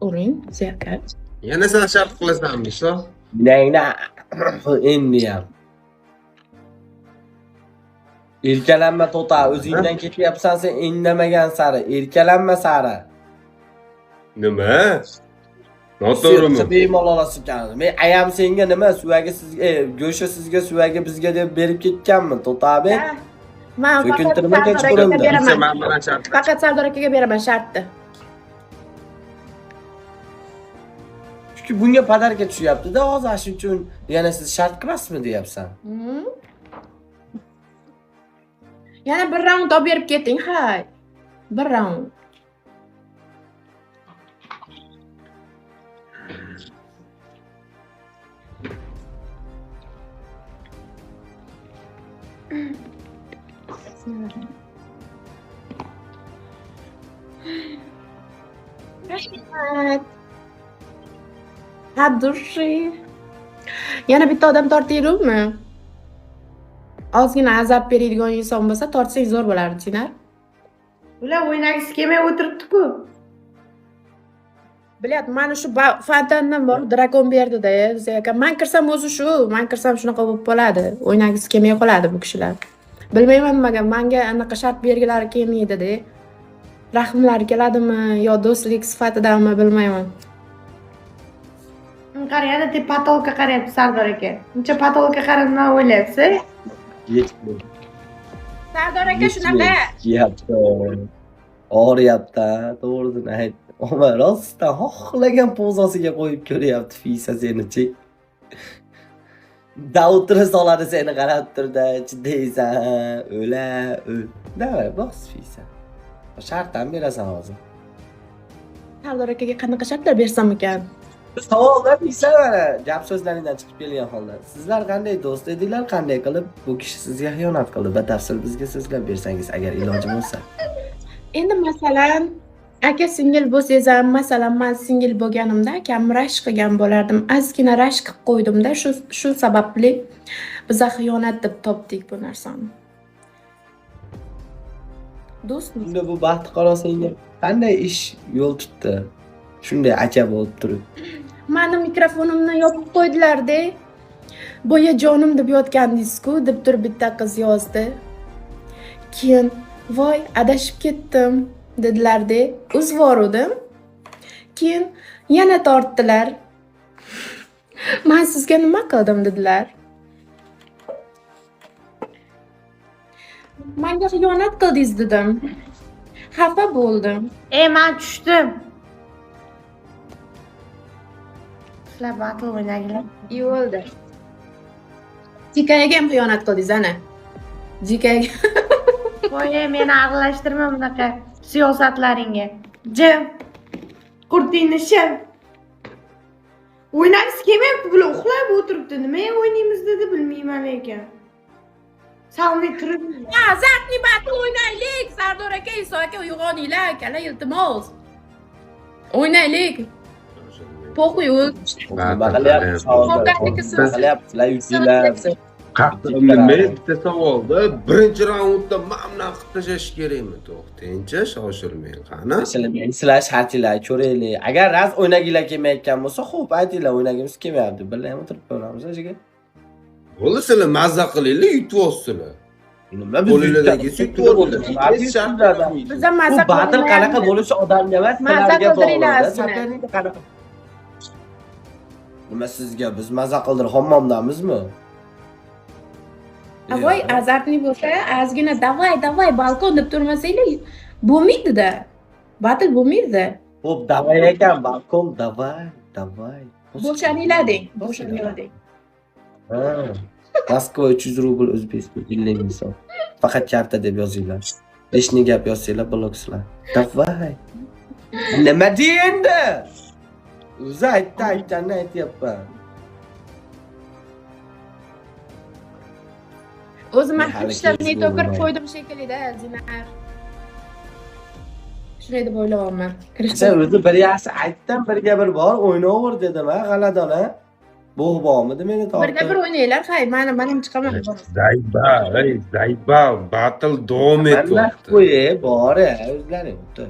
Uring, Ziyaka. Yana sen shart qilasanmi, Iso? Nangna endi ham. Erkalanma to'ta, o'zingdan ketyapsan sen indamagan sari. Erkalanma sari. Nima? Noto'g'rimi? Bemalol olasiz ekan. Men ayam senga nima, suvagi sizga, go'shti sizga, suvagi bizga deb berib ketganmi, To'tabe? Man faqat So'kintirma Sardor akaga kechqurunda. beraman. Men bilan shart. Faqat Sardor akaga beraman shartni. Chunki bunga podarka tushyapti-da, hozir shuning uchun yana siz shart qilasizmi deyapsan. Yana bir raund olib berib keting, hay. Bir raund. Rahmat. От души. Yana bitta odam tortaylikmi? Ozgina azob beradigan inson bo'lsa, tortsak zo'r bo'lardi, Chinar. Ular o'ynagisi kelmay o'tiribdi-ku. Bilyapti, mana shu fontandan borib drakon berdi-da, Aka. Man kirsam o'zi shu, man kirsam shunaqa bo'lib qoladi. O'ynagisi kelmay qoladi bu kishilar. Bilmayman nimaga, manga anaqa shart bergilari kelmaydi-da. Rahmlari keladimi yo do'stlik sifatidami bilmayman. Qara, yana te potolka qarayapti Sardor aka. Uncha potolka qarab nima o'ylayapsiz? Sardor aka shunaqa. Yeyapti. Og'riyapti, to'g'risini ayt. Omar rostdan xohlagan pozasiga qo'yib ko'ryapti Fisa seni-chi. Davtira soladi seni qarab turda, chidaysan, o'la, o'l. Davay, bos Fisa. Shart ham berasan hozir. Sardor akaga qanaqa shartlar bersam ekan? Savolda Fisa mana gap so'zlaringdan chiqib kelgan holda. Sizlar qanday do'st edinglar, qanday qilib bu kishi sizga xiyonat qildi? Batafsil bizga so'zlab bersangiz agar iloji bo'lsa. Endi masalan, aka singil bo'lsangiz ham, masalan, man singil bo'lganimda akam rashk qilgan bo'lardim. Ozgina rashk qilib qo'ydimda, shu sababli biza xiyonat deb topdik bu narsani. Do'stmiz. Unda bu baxtiqaro senga qanday ish yo'l tutdi? Shunday aka bo'lib turib. Mani mikrofonimni yopib qo'ydilar-da. Boya jonim deb yotgandingiz-ku, deb turib bitta qiz yozdi. Keyin voy, adashib ketdim dedilar-da. Uzvordim. Keyin yana tortdilar. Man sizga nima qildim dedilar. Menga xiyonat qildingiz dedim. Xafa bo'ldim. Men tushdim. Sizlar battle o'ynaglar. Yo'ldi. Jikayaga ham xiyonat qildingiz ana. Jikayaga. Voy, meni aralashtirma bunaqa siyosatlaringga. Jim. Qurtingni shim. O'ynagisi kelmayapti, bular uxlab o'tiribdi. Nimaga o'ynaymiz dedi, bilmayman lekin. Salmay turib. Azartni battle o'ynaylik. Sardor aka, Iso aka uyg'oninglar, akalar, iltimos. O'ynaylik. Po'xuy. Nima qilyapsiz? Nima qilyapsizlar, yutdinglar. Nima bitta savolda birinchi raundda mana bunaqa qilib tashlash kerakmi? To'xtangchi, shoshilmang, qani? Shoshilmang, sizlar shartinglar ko'raylik. Agar raz o'ynaginglar kelmayotgan bo'lsa, xo'p, aytinglar, o'ynagimiz kelmayapti. Birga ham o'tirib ko'ramiz, jigar. Bo'ldi, sizlar mazza qilinglar, yutyapsizlar. Nima biz Qo'linglardagi yutdik? yutib Hech shart Biz ham mazza Bu battle qanaqa bo'lishi odamga emas, Mazza sizlarga qildiringlar bog'liq. ozgina. Sapernikni qanaqa? Nima sizga biz maza qildirib hammomdamizmi? Voy, azartni bo'lsa, ozgina davay, davay, balkon deb turmasanglar bo'lmaydi-da. Battle bo'lmaydi-da. Xo'p, davay ekan, balkon, davay, davay. Bo'shaninglar deng, bo'shaninglar deng. Ha. Moskva 300 rubl, O'zbekiston 50 ming so'm. Faqat karta deb yozinglar. Beshni gap yozsanglar bloksizlar. Davay. Nima dey endi? O'zi aytdi, aytganini aytyapman. O'zi man Hali ishlab kez neto kirib bo'lmaydi. qo'ydim shekilli-da, Zinar. Shunday deb o'ylayapman. Sen o'zi bir yaxshi aytdim, birga bir bor o'ynayver dedim, ha, g'aladon, ha. Bo'g'bomidi meni tortib? Birga bir o'ynanglar, hay, mana ham chiqaman. Zayba, ey, zayba, battle davom Mana etyapti. qo'y, bor, o'zlaring o'tir.